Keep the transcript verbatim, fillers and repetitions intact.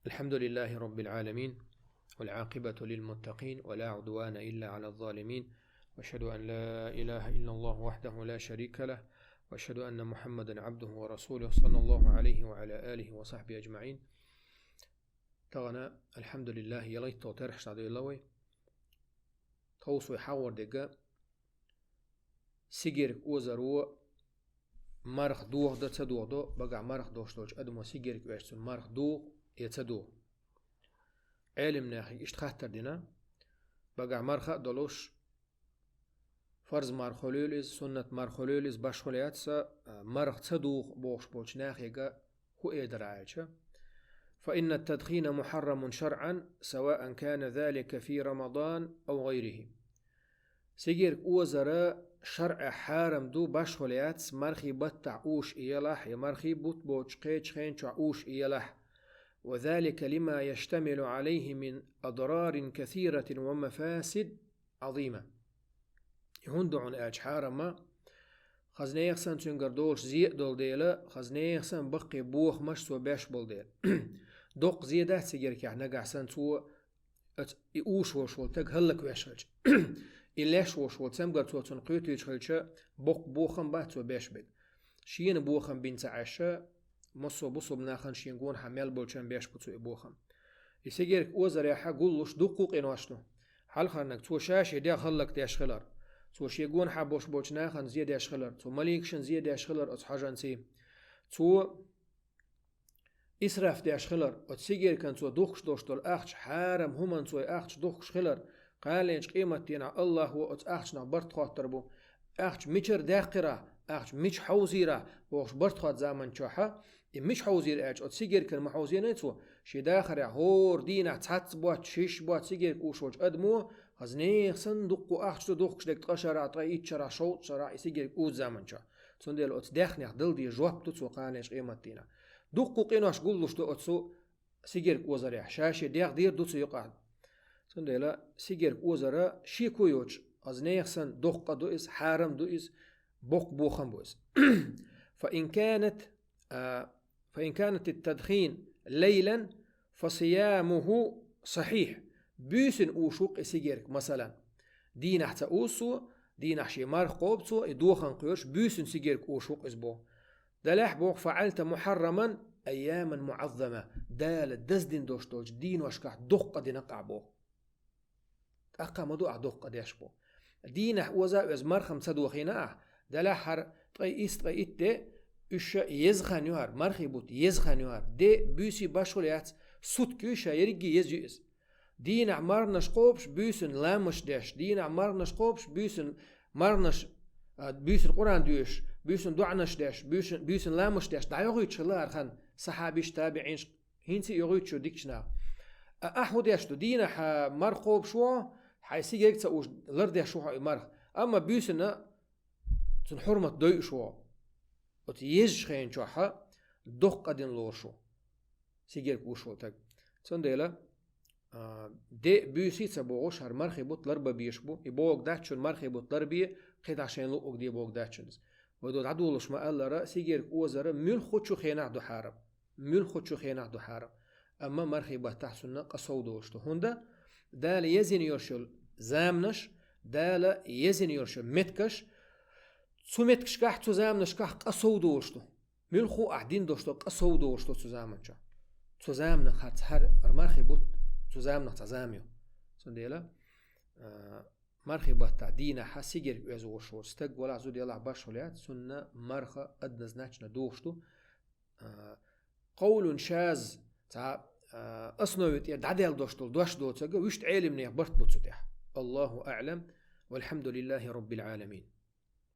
الحمد لله رب العالمين، والعاقبة للمتقين، ولا عدوان إلا على الظالمين، وأشهد أن لا إله إلا الله وحده لا شريك له، وأشهد أن محمدا عبده ورسوله، صلى الله عليه وعلى آله وصحبه أجمعين. Тахана, алхьамдулиллахӀ, ялайттал тархьаш дӀадойлла вай. Тховса вай хьагӀор дегга сигерг озаро марха дохадо, ца дохадо, багахь марха дохаш долчу адамо сигерг оьшча цунна марха доху я ца доху. Ӏелимнехе иштта хаттар дина, багахь марха а долуш, фарз марха хуьлийла иза, суннат марха хуьлийла иза, башхо лаьцна са, а, марха ца доху бохуш болчу нахега хӀун эр дара аьлча: فإن التدخين محرم شرعا سواء كان ذلك في رمضان أو غيره. Сигерг озара шарӀехь хьарам ду, башхо лаьцна, мархий баттахь уьш и елахь, я мархий бутт боцуш кхечу хенчохь уьш и елахь. وذلك لما يشتمل عليه من أضرار كثيرة ومفاسد عظيمة. И хӀунда ду хьуна аьлча хьарам, хаза нехан санна цуьнгара долуш зе а долу дела, хаза нехан санна баккхий бохамаш цо беш болу дела. Доккха зе дац сигеркехь нагахь санна цо, оцу и уьш волуш волу стаг хӀаллаквеш хилча. И леш волуш волу цамгар цо цунна кхетийча хилча, боккха бохам бац цо беш берг. Шена бохам бина ца Ӏаш, массо а бусулба нахана шена гонахьа мел болчарна беш бу цо и бохам. И сигерг озарехь гуллуш дуккха а къинош ду. Хьалхарниг, цо ша шен дегӀ хӀаллакдеш хилар. Цо шен гонахьа болуш болчу нахана зе деш хилар. Цо маликашна зе деш хилар оцу хьажанций. Цо исраф деш хилар. Оцу сигеркана цо духкуш долуш долу ахча, хьарам хӀуманна цо и ахча духкуш хилар. Кхана лайначу къематдийнахь АллахӀо оцу ахчанах барт хоттур бу. Ахча мичара даьккхира, ахча мича хьовзийра бохуш барт хотта заман чохь, и мича хьовзийра аьлча, оцу сигеркана ма хьовзийна цо, шен дахарехь хӀора дийнахь цхьацца боццу, шишша боццу сигерг уьш волчу адамо, хаза нехан санна дуккха ахча ду духкуш дерг ткъа шарахь, ткъе итт шарахь, шовзткъа шарахь и сигерг узу заман чохь. Цундела оцу даьхнех дала деза жоп ду цо кхана лайначу къематдийнахь. Дуккха а къинош гуллуш ду оцу сигерг озарехь, ша шен дегӀ дийр ду цу юкъахь. Цундела сигерг озара шеко йоцуш, хаза нехан санна доккха къа ду иза, хьарам ду иза, боккха бохам бу иза. فإن كانت، а, فإن كانت التدخين ليلا فصيامه صحيح. Буьйсина уьш ву-кх и сигерг, масалан. Дийнахь ца узу цо, дийнахь шен марха кхобу цо, и дохан кхоьруш, буьйсина сигерг уьш ву-кх иза боху. Делахь боху: فعلت محرما أياما معظمة. Дала даздина долуш долчу дийношкахь доккха къа дина-кх ахь боху. ТӀаккха ма ду ахь доккха къа деш боху. Дийнахь оза а оьза марха-м ца дохийна ахь. Делахь хӀара ткъе исс, ткъе итт де, уьш еза хан ю хӀара, мархий бутт еза хан ю хӀара. Де, буьйсий башхо лаьцна, сутка ю ша, ерриге еза ю иза. Дийнахь марханаш кхобуш, буьйсина ламазаш деш, дийнахь марханаш кхобуш, буьйсина марханаш, а, буьйсина Къуръан доьшуш, буьйсина доӀанаш деш, буьйсина, буьйсина ламазаш деш, дӀайохуьйтуш хилла хӀара хан сахьабаш, табиӀинаш, хӀинца а йохуьйтуш ю дикачу наха. А ахь хӀун деш ду? Дийнахь, а, марха кхобуш ву, хьайн сигерг ца уьш, лардеш ву хьо и марха. Амма буьйсина цунна хьурмат дойуш ву. Оцу езачу хенан чохь доккха къа дина лоруш ву сигерг уьш волу стаг. Цундела, а, де, буьйсий ца бохуш, хӀара мархий бутт ларбан безаш бу. И бохург дац шуна мархий бутт ларбе, кхидӀа шайна луъург де бохург дац шуна иза. Вай ду дӀадолуш ма-аллара, сигерг озара муьлххачу хенахь ду хьарам. Муьлххачу хенахь ду хьарам. Амма мархий баттахь цунна къа сов долуш ду. ХӀунда? Дала езйина йолуш йолу заманаш, Дала езйина йолуш йолу меттигаш, цу меттигашкахь, цу заманашкахь къа сов долуш ду. Муьлхха а ахь дина долуш долу къа сов долуш ду цу заман чохь. Цу заманах хӀара цхьа хӀара мархий бутт, цу заманах цхьа зама ю. Цундела, а, мархий баттахь дийнахь сигерг оьзуш волу стаг, валахь, зуда елахь, башхо лаьцна, цунна марха однозначно дохуш ду. А, къовлун шаз, цхьа, а, основе тӀера дӀадаьлла дош долу дош доцург, вуьшта Ӏелимнех барт бу цу тӀехь. Аллаху аълам, валхьамдулиллахи раббил Ӏаламин.